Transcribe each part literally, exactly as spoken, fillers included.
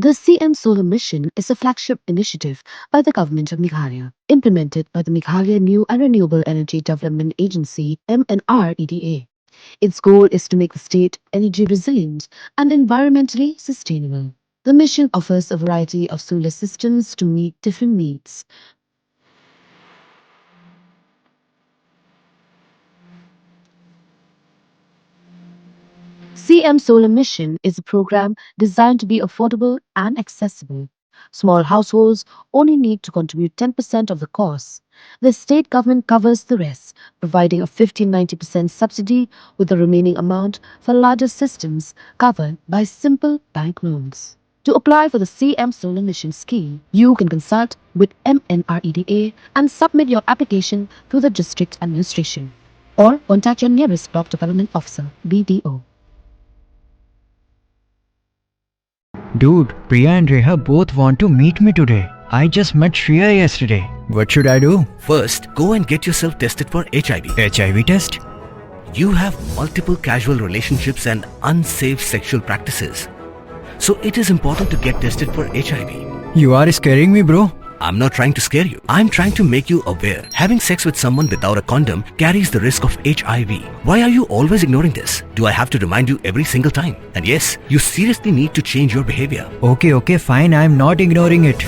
The C M Solar Mission is a flagship initiative by the Government of Meghalaya, implemented by the Meghalaya New and Renewable Energy Development Agency, M N R E D A. Its goal is to make the state energy resilient and environmentally sustainable. The mission offers a variety of solar systems to meet different needs. C M Solar Mission is a program designed to be affordable and accessible. Small households only need to contribute ten percent of the cost. The state government covers the rest, providing a fifty ninety percent subsidy, with the remaining amount for larger systems covered by simple bank loans. To apply for the C M Solar Mission scheme, you can consult with M N R E D A and submit your application to the district administration, or contact your nearest block development officer, B D O. Dude, Priya and Reha both want to meet me today. I just met Shreya yesterday. What should I do? First, go and get yourself tested for H I V. H I V test? You have multiple casual relationships and unsafe sexual practices. So it is important to get tested for H I V. You are scaring me, bro. I'm not trying to scare you. I'm trying to make you aware. Having sex with someone without a condom carries the risk of H I V. Why are you always ignoring this? Do I have to remind you every single time? And yes, you seriously need to change your behavior. Okay, okay, fine. I'm not ignoring it.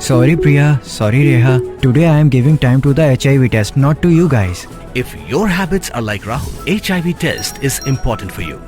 Sorry, Priya. Sorry, Reha. Today I am giving time to the H I V test, not to you guys. If your habits are like Rahul, H I V test is important for you.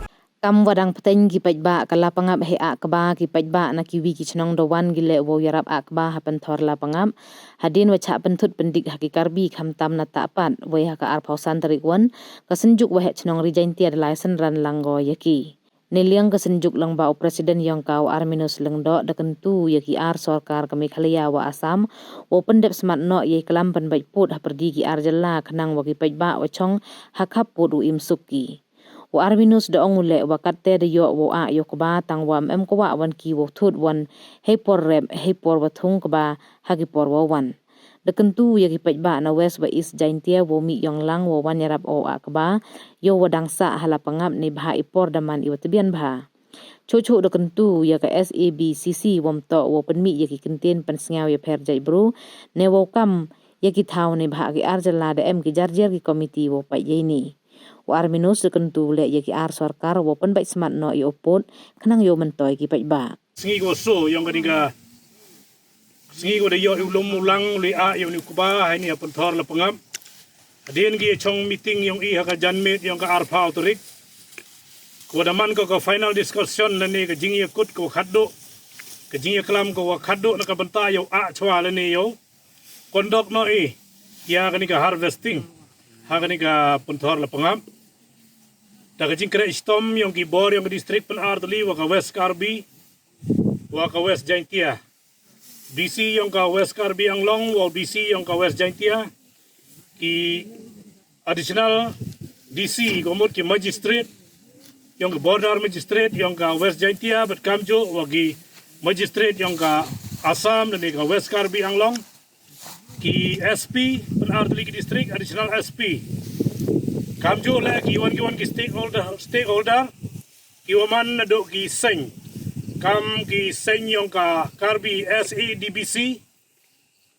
Kam wa dang pteng ki paidbah ka Lapangap hei akba, ki paidbah na kiwi ki chnong da wan ki leh wow yarap akba ha pynthor Lapangap. Hadien wa chah pynthut pyndik ha ki Karbi khamtam na Tahpat, wei ha ka arphaw san tarik wan, ka Synjuk Waheh Chnong Ri Jaintia da lai synran lang ko ya ki. Neiliang ka Synjuk Langbah u President yong ka u Arminus Lyngdoh da kyntu ya ki ar sorkar ka Meghalaya wa Assam wow pyndep smat noh ya i klam pynbait pud ha pyrdi ki ar jylla khnang wa ki paidbah wa chong ha khap pud u im suk ki. U Arminus da ong u leh wa katte da yoh wow ah yoh kba tang wa em kwah wan ki wow thut wan hei por rep hei por wa thung kba ha ki por wa wan. Da kyntu ya ki paidbah na West wa East Jaintia wow mih yong lang wow wan yarap o akba yow wa dang sah ha Lapangap neibhah i por da man i wa tbian bha. Chuh chuh da kyntu ya ka S A B C C wom toh wow pynmih ya ki kyntien pynsngew ya pher jait bru ne wow kam ya ki thaw neibhah ki ar jylla da em ki jar jar ki komiti wow pait ya ini. U Arminus da kyntu leh ya ki ar sorkar wow pynbait smat noh ya u pud khnang yow myntoi ki paidbah. Sngi ko so yong kani ka sngi ko da yoh u lum u lang u li ah yong ni u kba ha ini ha pynthor Lapangap. Hadien ki chong meeting yong i ha ka janmiet yong ka arphaw tarik, ko da man ko ka final discussion lane ka jingyakut ko khatduh, ka jingyaklam ko wa khatduh na ka bynta yow ah chwa lane yow conduct noh i ya kani ka harvesting ha kani ka pynthor Lapangap. Da ka jingkreh chitom yong ki bor yong ka district pyn-artylli wa ka West Karbi wa ka West Jaintia, D C yong ka West Karbi Anglong wa D C yong ka West Jaintia, ki additional D C, ko mut ki magistrate yong ka border magistrate yong ka West Jaintia bad kamjooh wa ki magistrate yong ka Assam lane ka West Karbi Anglong, ki S P pyn-artylli ki district, additional S P, kamjooh leh ki wan ki wan ki stakeholder, stakeholder ki wa man naduh ki seng, kam ki seng yong ka Karbi S A D B C,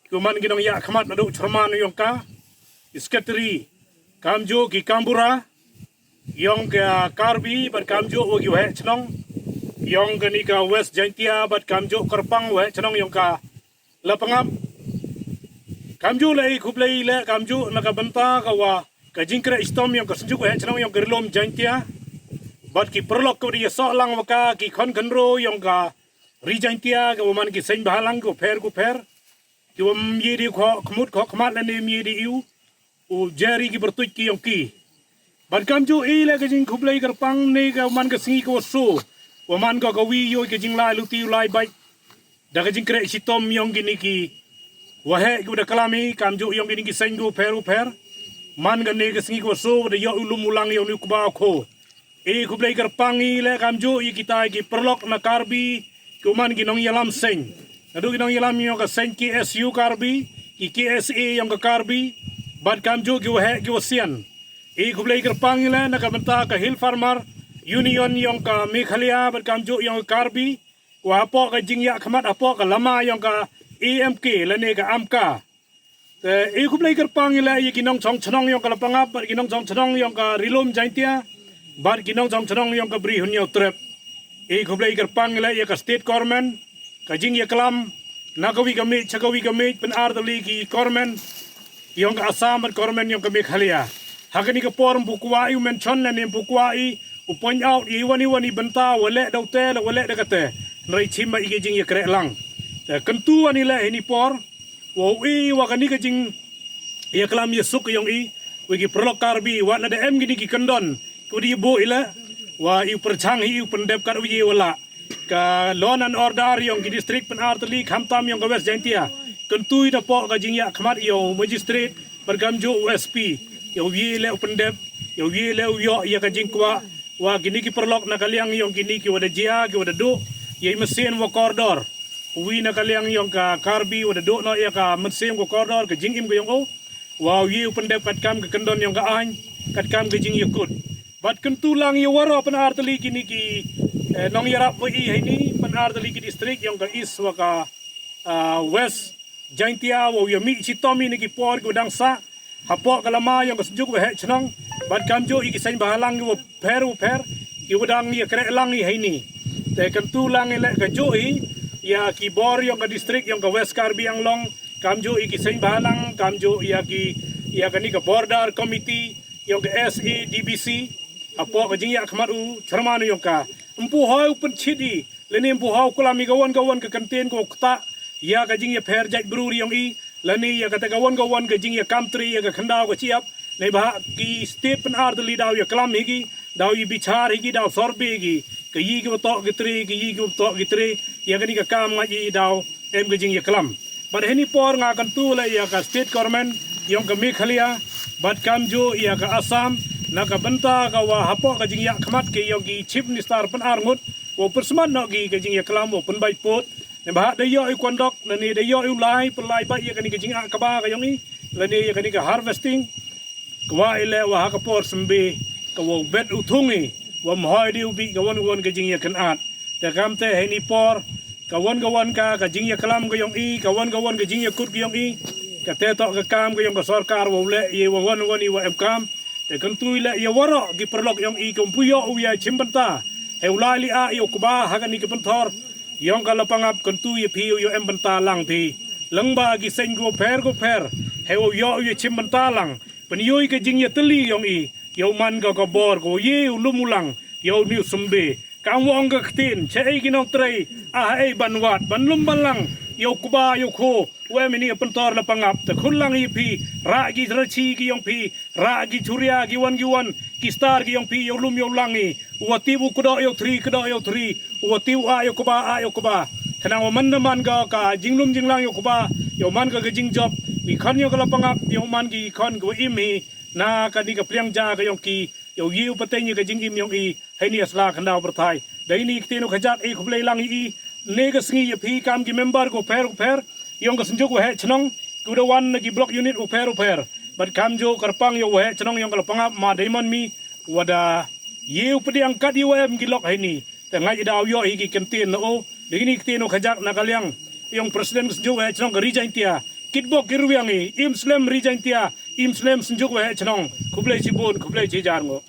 ki wa man ki nongyahkhmat naduh chairman yong ka, secretary, kamjooh ki kambura yong ka Karbi bad kamjooh wa ki waheh chnong yong kani ka West Jaintia bad kamjooh kyrpang waheh chnong yong ka Lapangap. Kamjooh leh i khublei leh kamjooh na ka bynta ka wa ka jingkreh chitom yong ka Synjuk Waheh Chnong yong ka Ri-loom Jaintia bad ki paralok ka wa da yasoh lang wa ka, ki khon khynroo yong ka Ri Jaintia ka wa man ki seng bhalang ko pher ko pher, ki wa mye di khoh khmut khoh khmat lane mye di iu u jari ki pyrtuit ki yong ki. Bad kamjooh i leh ka jingkhublei kyrpang ne ka man ka sngi ka wa so wa man ka ka wi yoh ka jinglai luti u lai bait da ka jingkreh chitom yong kini ki waheh ki wa da klam i, kamjooh yong kini ki seng ko pher u pher. Man kani ka sngi ka wa so wa da yoh u lum u lang yong ni u kba u kho. I khublei kyrpang i leh kamjooh ya kitai ki paralok na Karbi ki wa man ki nongyalam seng, naduh ki nongyalam yong ka seng K S U Karbi, ki K S A yong ka Karbi, bad kamjooh ki waheh ki wa sian. I khublei kyrpang i leh na ka bynta ka Hill Farmer Union yong ka Meghalaya bad kamjooh yong ka Karbi, wa hapoh ka jingyakhmat hapoh ka lama yong ka A M K lane ka AMCA. Te i khublei kyrpang i leh ya ki nongchong chnong yong ka Lapangap, bad ki nongchong chnong yong ka Rilum Jaintia, bad ki nongchong chnong yong ka Bri Hynñiewtrep. I khublei kyrpang i leh ya ka state government, ka jingyaklam na ka wi ka miej cha ka wi ka miej, pynartylli ki government yong ka Assam bad government yong ka Meghalaya. Ha kani ka por ym pu kwah i u mention lane ym pu kwah i u point out i wan i wan i bynta wa leh da u te la wa leh da ka te. Hynrei chim ba i ka jingyakreh lang. Te kyntu wan i leh heini por, wow i wa kani ka jingyaklam yasuk yong i, wa ki paralok Karbi, wat la da em kini ki kyndon, ki wa da yabuh i leh, wa i u pyrchang hi i u pyndep kat u ye wa lah. Ka law and order yong ki district pynartylli khamtam yong ka West Jaintia. Kyntu i napoh ka jingyakhmat yong u magistrate, bad kamjooh u S P, yow ye leh u pyndep, yow ye leh u yoh ya ka jingkwah, wa kini ki paralok na ka liang yong kini ki wa da jia, ki wa da duh ya i mynsiem wa kordor. Uwi na ka liang yong ka Karbi wa da duh noh ya ka mynsiem wa kordor, ka jingim ka yong u, wow ye u pyndep katkam ka kyndon yong ka aiñ, katkam ka jingyakut. Bad kyntu lang ya waroh pynartylli kini ki, eh, nongyarap wa i heini, pynartylli ki district yong ka East wa ka, ah, West Jaintia, wow ya mih chitom i na ki por ki wa dang sah hapoh ka lama yong ka Synjuk Waheh Chnong, bad kamjooh i ki seng bhalang ki wa pher wa pher, ki wa dang yakreh lang i heini. Te kyntu lang i leh ka jooh i ya ki bor yong ka district yong ka West Karbi Anglong, kamjooh i ki seng bhalang, kamjooh ya ki, ya kani ka border committee yong ka S A D B C, hapoh ka jingyakhmat u chairman u yong ka. Ym pu hoi u pynchit i, lane ym pu hoi u klam i ka wan ka wan ka kyntien ka wa ktah ya ka jingyapher jaitbru yong i, lane ya kata ka wan ka wan ka jingyakam tre ya ka khyndaw ka chiap. Neibhah ki state pynartylli daw yaklam hi ki, daw yabichar hi ki, daw survey hi ki, ka yi ki wa toh ki tre, ka yi ki wa toh ki tre, ya kani ka kam nga i daw em ka jingyaklam. Bad heini por nga kyntu leh ya ka state government yong ka Meghalaya, bad kamjooh ya ka Assam, na ka bynta ka wa hapoh ka jingyakhmat ki yong ki chief minister pynarngut, wow pynsmat noh ki ka jingyaklam, wow pynbait pud. Neibhah da yoh i kwandok, lane da yoh i u lai, pynlai bait ya kani ka jingakaba ka yong i, lane ya kani ka harvesting. Ka wa i leh wa ha ka por symbe, ka wow bet u thung i, wa ym hoi di u bih ka wan ka wan ka jingyakynat. Te kamte heini por, ka wan ka wan ka, ka jingyaklam ka yong i, ka wan ka wan ka jingyakut ka yong i, ka te toh ka kam ka yong ka sorkar wow leh ya wa wan wan i wa emkam. Te kyntu i leh ya waroh ki paralok yong i, ka ym pu yoh u ya chimbynta, hei u lai li a ya u kba ha kani ka pynthor yong ka Lapangap, kyntu ya phi u ya embynta lang phi. Lyngba ki seng ki wa pher ki wa pher, hei u yoh u ya chimbynta lang. Pynyoo i ka jingyatylli yong i, yow man ka ka bor, ka wow ye u lum u lang, yow ni u symbe. Kam wa ong ka ktien, cha ei ki nongtrei, ah ei ban wad, ban lum ban lang, yow kba, yow kho, wa em ini pynthor Lapangap, te khun lang i phi, rah ki rachi ki yong phi, rah ki churia ki wan ki wan, ki star ki yong phi, yow lum yow lang i, u wa tip u kdoh yow thri, kdoh yow thri, u wa tip u ah yow kba, ah yow kba. Khnang wa man na man ka ka jinglum jinglang yow kba, yow man ka ka jingjop, ki khon yong ka Lapangap, yow man ki khon ka wa im hi, na kani ka pliang ja ka yong ki, yow ye u pateng ya ka jingim yong i, heini ha sla khyndaw pyrthai. Da ini ktien u khajak i khublei lang i, ne ka sngi ya phi kam ki member ko pher ko pher, yong ka Synjuk Waheh Chnong, ku da wan na ki block unit u pher u pher. Bad kamjooh kyrpang ya u Waheh Chnong yong ka Lapangap ma Diamond Mi, wa da ye u pdiang kat i wa em ki lok heini. Te ngait i daw yoh hi ki kyntien na o, da ini ktien u khajak na ka liang yong president ka Synjuk Waheh Chnong ka Ri Jaintia. Kitbok ki rwiang i, im slem Ri Jaintia, im slem Synjuk Waheh Chnong, khublei chibun, khublei chijar ngo.